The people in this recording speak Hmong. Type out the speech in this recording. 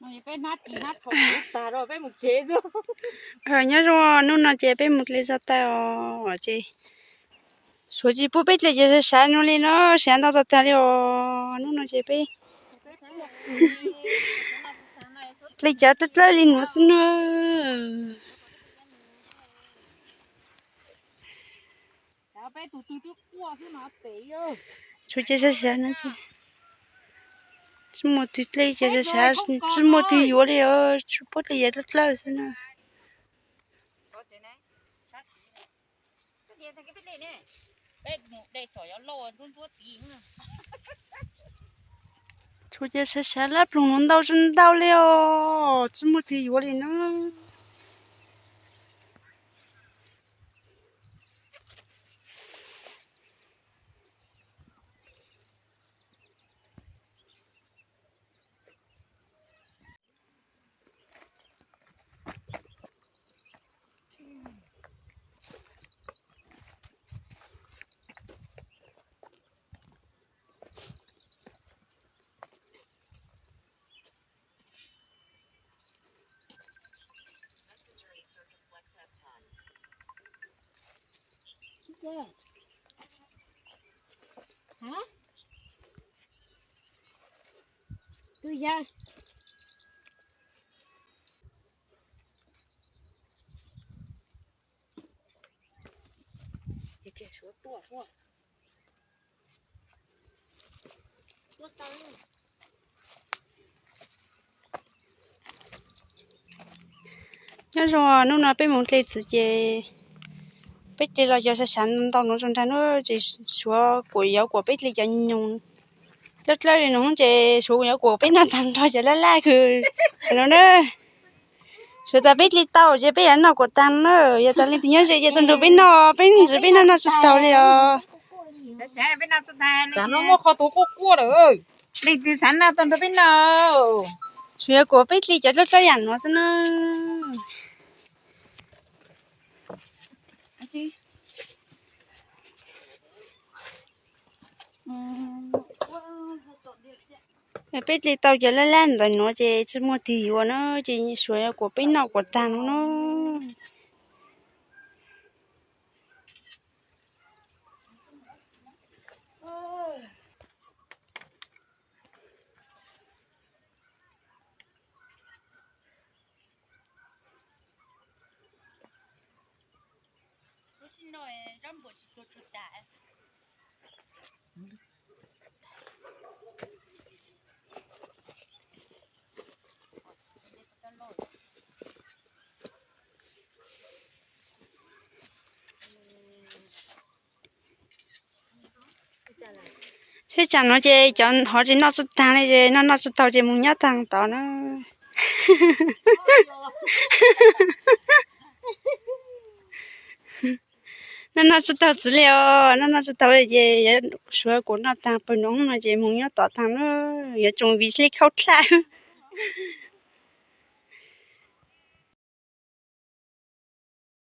Nyob zoo, hnub no ces peb mus dle tso tag os ces Suav tsis pub peb dle cov sav sav no li no, sav ntau tag tag li os. Hnub no ces peb dle cov dlawb dlawb li nuav xwb na. Tshuav cov sav sav no ces tsis muaj twg dle cov sav sav, tsis muaj twg yuav li os, tsuas pub dle cov dlawb dlawb xwb na. Tshuav cov sav sav lab ploog no ntau tsis ntau li os, tsis muaj twg yuav li na. Nyob zoo, hnub no peb mus dle txwv ces peb dle los cov sav sav ntau nuav tso nrag nuav ces Suav kuam yuav kuam peb dle cov nyoos dlawb dlawb li nuav ces Suav kuam yuav kuam peb noj tag nrho cov laj laj kws no na. Suav tas peb dle tau ces peb yuav noj kuam tag na, yog tas leej twg nyob ze ces tuaj nrug peb noj, peb ntsis peb noj noj tsis taug li os. Leej twg xav noj tuaj nrug peb noj. Suav yuav kuam peb dle cov dlawb dlawb yam nuav xwb na. Peb dle tau cov laj laj ntawm nuav ces tsis muaj twg yuav na, ces Suav yuav kuam peb noj kuam tag no na. Seb tsam nuav ces cov hov tsis noj tsis taag li ces noj noj tsis taug ces moog nyob taag tod na. Noj noj tsis taug txwv li os, noj noj tsis taug li ces yuav Suav kuam noj taag pawg nuav no ces moog nyob tod taag na, yuav tsoom viv sib khaub dlaj.